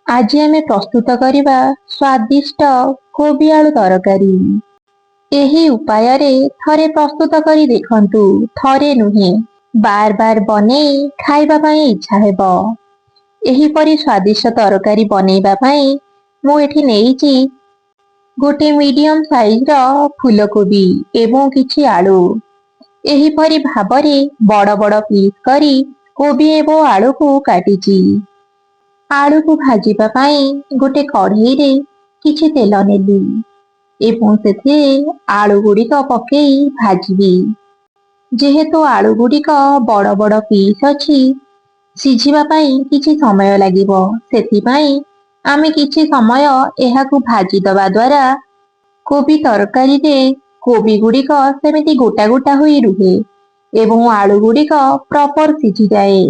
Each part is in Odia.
ଆଜି ଆମେ ପ୍ରସ୍ତୁତ କରିବା ସ୍ୱାଦିଷ୍ଟ କୋବି ଆଳୁ ତରକାରୀ। ଏହି ଉପାୟରେ ଥରେ ପ୍ରସ୍ତୁତ କରି ଦେଖନ୍ତୁ, ଥରେ ନୁହେଁ, ବାର ବାର ବନେଇ ଖାଇବା ପାଇଁ ଇଚ୍ଛା ହେବ। ଏହିପରି ସ୍ୱାଦିଷ୍ଟ ତରକାରୀ ବନେଇବା ପାଇଁ ମୁଁ ଏଠି ନେଇଛି ଗୋଟେ ମିଡିୟମ ସାଇଜର ଫୁଲକୋବି ଏବଂ କିଛି ଆଳୁ। ଏହିପରି ଭାବରେ ବଡ଼ ବଡ଼ ପିସ୍ କରି କୋବି ଏବଂ ଆଳୁକୁ କାଟିଛି। ଆଳୁକୁ ଭାଜିବା ପାଇଁ ଗୋଟେ କଢ଼େଇରେ କିଛି ତେଲ ନେଲି ଏବଂ ସେଥିରେ ଆଳୁ ଗୁଡ଼ିକ ପକେଇ ଭାଜିବି। ଯେହେତୁ ଆଳୁ ଗୁଡ଼ିକ ବଡ଼ ବଡ଼ ପିସ୍ ଅଛି, ସିଝିବା ପାଇଁ କିଛି ସମୟ ଲାଗିବ। ସେଥିପାଇଁ ଆମେ କିଛି ସମୟ ଏହାକୁ ଭାଜି ଦବା ଦ୍ୱାରା କୋବି ତରକାରୀରେ କୋବି ଗୁଡ଼ିକ ସେମିତି ଗୋଟା ଗୋଟା ହୋଇ ରୁହେ ଏବଂ ଆଳୁ ଗୁଡ଼ିକ ପ୍ରପର ସିଝିଯାଏ।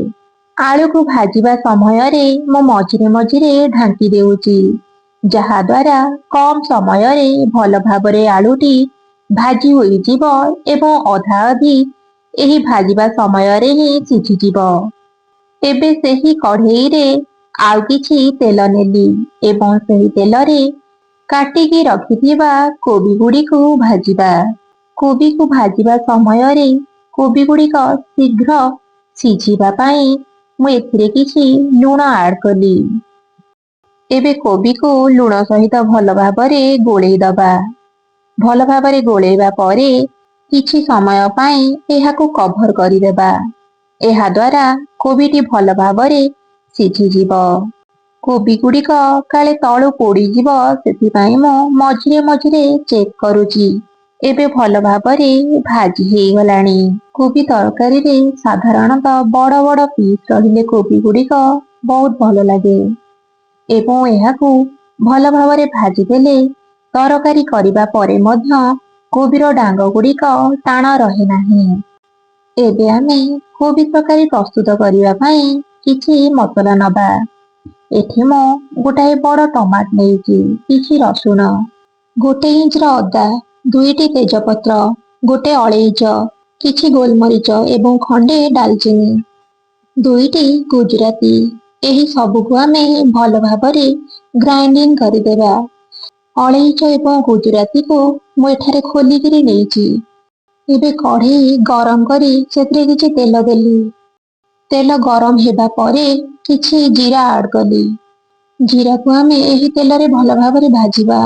ଆଳୁକୁ ଭାଜିବା ସମୟରେ ମୁଁ ମଝିରେ ମଝିରେ ଢାଙ୍କି ଦେଉଛି, ଯାହାଦ୍ୱାରା କମ ସମୟରେ ଭଲ ଭାବରେ ଆଳୁଟି ଭାଜି ହୋଇଯିବ ଏବଂ ଅଧା ଅଧି ଏହି ଭାଜିବା ସମୟରେ ହିଁ ସିଝିଯିବ। ଏବେ ସେହି କଢ଼େଇରେ ଆଉ କିଛି ତେଲ ନେଲି ଏବଂ ସେହି ତେଲରେ କାଟିକି ରଖିଥିବା କୋବି ଗୁଡ଼ିକୁ ଭାଜିବା। କୋବିକୁ ଭାଜିବା ସମୟରେ କୋବି ଗୁଡ଼ିକ ଶୀଘ୍ର ସିଝିବା ପାଇଁ ମୁଁ ଏଥିରେ କିଛି ଲୁଣ ଆଡ୍ କଲି। ଏବେ କୋବିକୁ ଲୁଣ ସହିତ ଭଲ ଭାବରେ ଗୋଳେଇ ଦବା। ଭଲ ଭାବରେ ଗୋଳେଇବା ପରେ କିଛି ସମୟ ପାଇଁ ଏହାକୁ କଭର କରିଦେବା। ଏହାଦ୍ୱାରା କୋବିଟି ଭଲ ଭାବରେ ସିଝିଯିବ। କୋବି ଗୁଡ଼ିକ କାଳେ ତଳୁ ପୋଡ଼ିଯିବ, ସେଥିପାଇଁ ମୁଁ ମଝିରେ ମଝିରେ ଚେକ୍ କରୁଛି। ଏବେ ଭଲ ଭାବରେ ଭାଜି ହେଇଗଲାଣି। କୋବି ତରକାରୀରେ ସାଧାରଣତଃ ବଡ଼ ବଡ଼ ପିସ୍ ରହିଲେ କୋବି ଗୁଡ଼ିକ ବହୁତ ଭଲ ଲାଗେ ଏବଂ ଏହାକୁ ଭଲ ଭାବରେ ଭାଜିଦେଲେ ତରକାରୀ କରିବା ପରେ ମଧ୍ୟ କୋବିର ଡାଙ୍ଗ ଗୁଡ଼ିକ ଟାଣ ରହେ ନାହିଁ। ଏବେ ଆମେ କୋବି ତରକାରୀ ପ୍ରସ୍ତୁତ କରିବା ପାଇଁ କିଛି ମସଲା ନବା। ଏଠି ମୁଁ ଗୋଟାଏ ବଡ଼ ଟମାଟ ନେଇଛି, କିଛି ରସୁଣ, 1 ଇଞ୍ଚର ଅଦା, ଦୁଇଟି ତେଜପତ୍ର, ଗୋଟେ ଅଳେଇଚ, କିଛି ଗୋଲମରିଚ ଏବଂ ଖଣ୍ଡେ ଡାଲଚିନି, ଦୁଇଟି ଗୁଜୁରାତି। ଏହି ସବୁକୁ ଆମେ ଭଲ ଭାବରେ ଗ୍ରାଇଣ୍ଡିଙ୍ଗ କରିଦେବା। ଅଳେଇଚ ଏବଂ ଗୁଜୁରାତିକୁ ମୁଁ ଏଠାରେ ଖୋଲିକିରି ନେଇଛି। ଏବେ କଢ଼େଇ ଗରମ କରି ସେଥିରେ କିଛି ତେଲ ଦେଲି। ତେଲ ଗରମ ହେବା ପରେ କିଛି ଜିରା ଆଡ୍ କଲି। ଜିରାକୁ ଆମେ ଏହି ତେଲରେ ଭଲ ଭାବରେ ଭାଜିବା।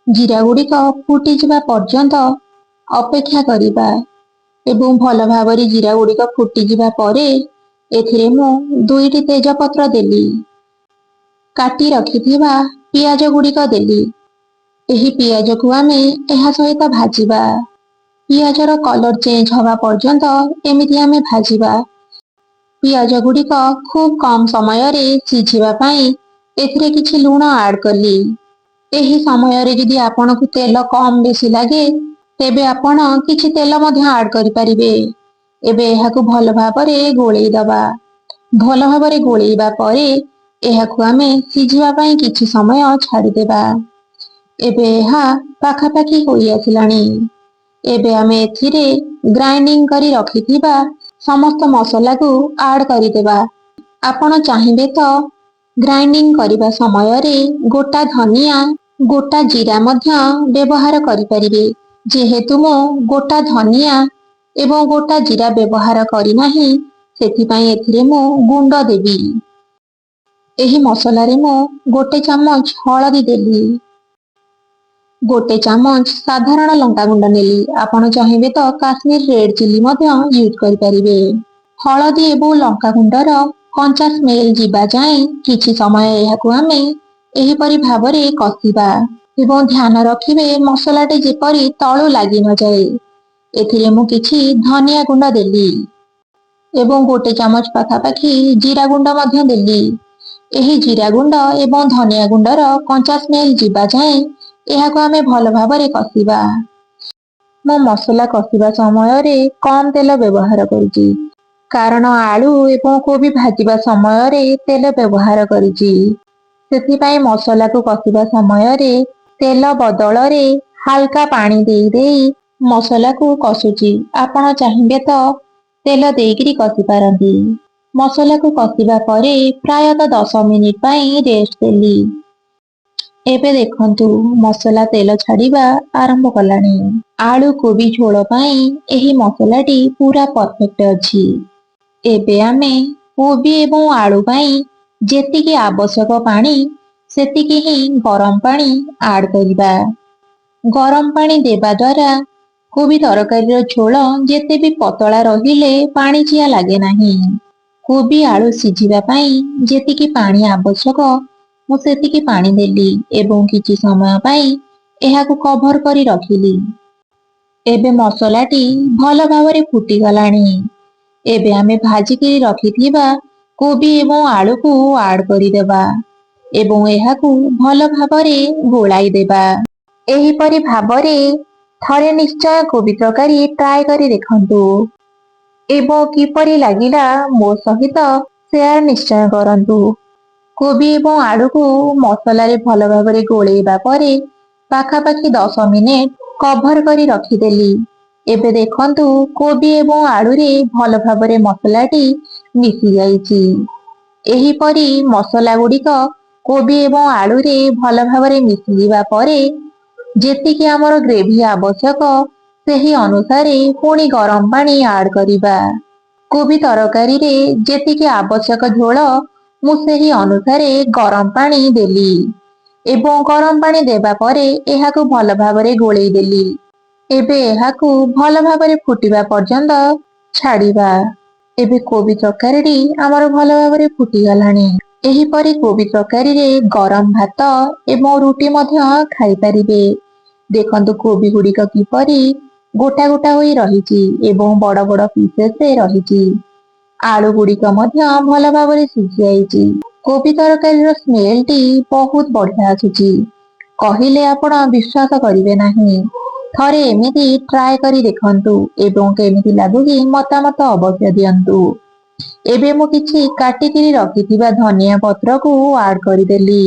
ଜିରା ଗୁଡ଼ିକ ଫୁଟିଯିବା ପର୍ଯ୍ୟନ୍ତ ଅପେକ୍ଷା କରିବା ଏବଂ ଭଲ ଭାବରେ ଜିରା ଗୁଡ଼ିକ ଫୁଟିଯିବା ପରେ ଏଥିରେ ମୁଁ ଦୁଇଟି ତେଜପତ୍ର ଦେଲି। କାଟି ରଖିଥିବା ପିଆଜ ଗୁଡ଼ିକ ଦେଲି। ଏହି ପିଆଜକୁ ଆମେ ଏହା ସହିତ ଭାଜିବା। ପିଆଜର କଲର ଚେଞ୍ଜ ହବା ପର୍ଯ୍ୟନ୍ତ ଏମିତି ଆମେ ଭାଜିବା। ପିଆଜ ଗୁଡ଼ିକ ଖୁବ୍ କମ ସମୟରେ ସିଝିବା ପାଇଁ ଏଥିରେ କିଛି ଲୁଣ ଆଡ୍ କଲି। ଏହି ସମୟରେ ଯଦି ଆପଣଙ୍କୁ ତେଲ କମ ବେଶୀ ଲାଗେ, ତେବେ ଆପଣ କିଛି ତେଲ ମଧ୍ୟ ଆଡ୍ କରିପାରିବେ। ଏବେ ଏହାକୁ ଭଲ ଭାବରେ ଗୋଳେଇ ଦବା। ଭଲ ଭାବରେ ଗୋଳେଇବା ପରେ ଏହାକୁ ଆମେ ସିଝିବା ପାଇଁ କିଛି ସମୟ ଛାଡ଼ିଦେବା। ଏବେ ଏହା ପାଖାପାଖି ହୋଇ ଆସିଲାଣି। ଏବେ ଆମେ ଏଥିରେ ଗ୍ରାଇଣ୍ଡିଙ୍ଗ କରି ରଖିଥିବା ସମସ୍ତ ମସଲାକୁ ଆଡ୍ କରିଦେବା। ଆପଣ ଚାହିଁବେ ତ ଗ୍ରାଇଣ୍ଡିଙ୍ଗ କରିବା ସମୟରେ ଗୋଟା ଧନିଆ, ଗୋଟା ଜିରା ମଧ୍ୟ ବ୍ୟବହାର କରିପାରିବେ। ଯେହେତୁ ମୁଁ ଗୋଟା ଧନିଆ ଏବଂ ଗୋଟା ଜିରା ବ୍ୟବହାର କରିନାହିଁ, ସେଥିପାଇଁ ଏଥିରେ ମୁଁ ଗୁଣ୍ଡ ଦେବି। ଏହି ମସଲାରେ ମୁଁ 1 ଚାମଚ ହଳଦୀ ଦେଲି। 1 ଚାମଚ ସାଧାରଣ ଲଙ୍କାଗୁଣ୍ଡ ନେଲି। ଆପଣ ଚାହିଁବେ ତ କାଶ୍ମୀର ରେଡ୍ ଚିଲି ମଧ୍ୟ ୟୁଜ୍ କରିପାରିବେ। ହଳଦୀ ଏବଂ ଲଙ୍କାଗୁଣ୍ଡର କଞ୍ଚା ସ୍ମେଲ ଯିବା ଯାଏଁ କିଛି ସମୟ ଏହାକୁ ଆମେ ଏହିପରି ଭାବରେ କଷିବା ଏବଂ ଧ୍ୟାନ ରଖିବେ, ମସଲାଟି ଯେପରି ତଳୁ ଲାଗି ନଯାଏ। ଏଥିରେ ମୁଁ କିଛି ଧନିଆ ଗୁଣ୍ଡ ଦେଲି ଏବଂ 1 ଚାମଚ ପାଖାପାଖି ଜିରା ଗୁଣ୍ଡ ମଧ୍ୟ ଦେଲି। ଏହି ଜିରା ଗୁଣ୍ଡ ଏବଂ ଧନିଆ ଗୁଣ୍ଡର କଞ୍ଚା ସ୍ମେଲ ଯିବା ଯାଏଁ ଏହାକୁ ଆମେ ଭଲ ଭାବରେ କଷିବା। ମୁଁ ମସଲା କଷିବା ସମୟରେ କମ ତେଲ ବ୍ୟବହାର କରୁଛି, କାରଣ ଆଳୁ ଏବଂ କୋବି ଭାଜିବା ସମୟରେ ତେଲ ବ୍ୟବହାର କରିଛି। ସେଥିପାଇଁ ମସଲାକୁ କଷିବା ସମୟରେ ତେଲ ବଦଳରେ ହାଲକା ପାଣି ଦେଇ ଦେଇ ମସଲାକୁ କଷୁଛି। ଆପଣ ଚାହିଁବେ ତ ତେଲ ଦେଇକିରି କଷି ପାରନ୍ତି। ମସଲାକୁ କଷିବା ପରେ ପ୍ରାୟତଃ 10 ମିନିଟ ପାଇଁ ରେଷ୍ଟ ଦେଲି। ଏବେ ଦେଖନ୍ତୁ, ମସଲା ତେଲ ଛାଡ଼ିବା ଆରମ୍ଭ କଲାଣି। ଆଳୁ କୋବି ଝୋଳ ପାଇଁ ଏହି ମସଲାଟି ପୁରା ପରଫେକ୍ଟ ଅଛି। ଏବେ ଆମେ କୋବି ଏବଂ ଆଳୁ ପାଇଁ ଯେତିକି ଆବଶ୍ୟକ ପାଣି, ସେତିକି ହିଁ ଗରମ ପାଣି ଆଡ୍ କରିବା। ଗରମ ପାଣି ଦେବା ଦ୍ୱାରା କୋବି ତରକାରୀର ଝୋଳ ଯେତେ ବି ପତଳା ରହିଲେ ପାଣିଚିଆ ଲାଗେ ନାହିଁ। କୋବି ଆଳୁ ସିଝିବା ପାଇଁ ଯେତିକି ପାଣି ଆବଶ୍ୟକ, ମୁଁ ସେତିକି ପାଣି ଦେଲି ଏବଂ କିଛି ସମୟ ପାଇଁ ଏହାକୁ କଭର କରି ରଖିଲି। ଏବେ ମସଲାଟି ଭଲ ଭାବରେ ଫୁଟିଗଲାଣି। ଏବେ ଆମେ ଭାଜିକିରି ରଖିଥିବା କୋବି ଏବଂ ଆଳୁକୁ ଆଡ୍ କରିଦେବା ଏବଂ ଏହାକୁ ଭଲ ଭାବରେ ଗୋଳାଇ ଦେବା। ଏହିପରି ଭାବରେ ଥରେ ନିଶ୍ଚୟ କୋବି ତରକାରୀ ଟ୍ରାଏ କରି ଦେଖନ୍ତୁ ଏବଂ କିପରି ଲାଗିଲା ମୋ ସହିତ ସେୟାର ନିଶ୍ଚୟ କରନ୍ତୁ। କୋବି ଏବଂ ଆଳୁକୁ ମସଲାରେ ଭଲ ଭାବରେ ଗୋଳେଇବା ପରେ ପାଖାପାଖି 10 ମିନିଟ କଭର କରି ରଖିଦେଲି। ଏବେ ଦେଖନ୍ତୁ, କୋବି ଏବଂ ଆଳୁରେ ଭଲ ଭାବରେ ମସଲାଟି ମିଶି ଯାଇଛି। ଏହିପରି ମସଲା ଗୁଡ଼ିକ କୋବି ଏବଂ ଆଳୁରେ ଭଲ ଭାବରେ ମିଶିଯିବା ପରେ ଯେତିକି ଆମର ଗ୍ରେଭି ଆବଶ୍ୟକ, ସେହି ଅନୁସାରେ ପୁଣି ଗରମ ପାଣି ଆଡ୍ କରିବା। କୋବି ତରକାରୀରେ ଯେତିକି ଆବଶ୍ୟକ ଝୋଳ, ମୁଁ ସେହି ଅନୁସାରେ ଗରମ ପାଣି ଦେଲି ଏବଂ ଗରମ ପାଣି ଦେବା ପରେ ଏହାକୁ ଭଲ ଭାବରେ ଗୋଳେଇ ଦେଲି। ଏବେ ଏହାକୁ ଭଲ ଭାବରେ ଫୁଟିବା ପର୍ଯ୍ୟନ୍ତ ଛାଡ଼ିବା। ଏବେ କୋବି ତରକାରୀଟି ଆମର ଭଲ ଭାବରେ ଫୁଟିଗଲାଣି। ଏହିପରି କୋବି ତରକାରୀରେ ଗରମ ଭାତ ଏବଂ ରୁଟି ମଧ୍ୟ ଖାଇପାରିବେ। ଦେଖନ୍ତୁ, କୋବି ଗୁଡ଼ିକ କିପରି ଗୋଟା ଗୋଟା ହୋଇ ରହିଛି ଏବଂ ବଡ଼ ବଡ଼ ପିସେସରେ ରହିଛି। ଆଳୁ ଗୁଡ଼ିକ ମଧ୍ୟ ଭଲ ଭାବରେ ସିଝି ଯାଇଛି। କୋବି ତରକାରୀର ସ୍ମେଲଟି ବହୁତ ବଢିଆ ଆସୁଛି, କହିଲେ ଆପଣ ବିଶ୍ୱାସ କରିବେ ନାହିଁ। ଥରେ ଏମିତି ଟ୍ରାଏ କରି ଦେଖନ୍ତୁ ଏବଂ କେମିତି ଲାଗୁଛି ମତାମତ ଅବଶ୍ୟ ଦିଅନ୍ତୁ। ଏବେ ମୁଁ କିଛି କାଟିକିରି ରଖିଥିବା ଧନିଆ ପତ୍ରକୁ ଆଡ୍ କରିଦେଲି।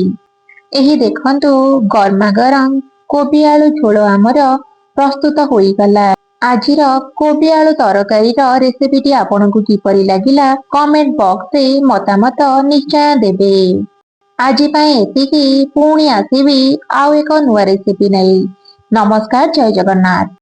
ଏହି ଦେଖନ୍ତୁ, ଗରମା ଗରମ କୋବି ଆଳୁ ଝୋଳ ଆମର ପ୍ରସ୍ତୁତ ହୋଇଗଲା। ଆଜିର କୋବି ଆଳୁ ତରକାରୀର ରେସିପିଟି ଆପଣଙ୍କୁ କିପରି ଲାଗିଲା, କମେଣ୍ଟ ବକ୍ସରେ ମତାମତ ନିଶ୍ଚୟ ଦେବେ। ଆଜି ପାଇଁ ଏତିକି। ପୁଣି ଆସିବି ଆଉ ଏକ ନୂଆ ରେସିପି ନେଇ। ନମସ୍କାର, ଜୟ ଜଗନ୍ନାଥ।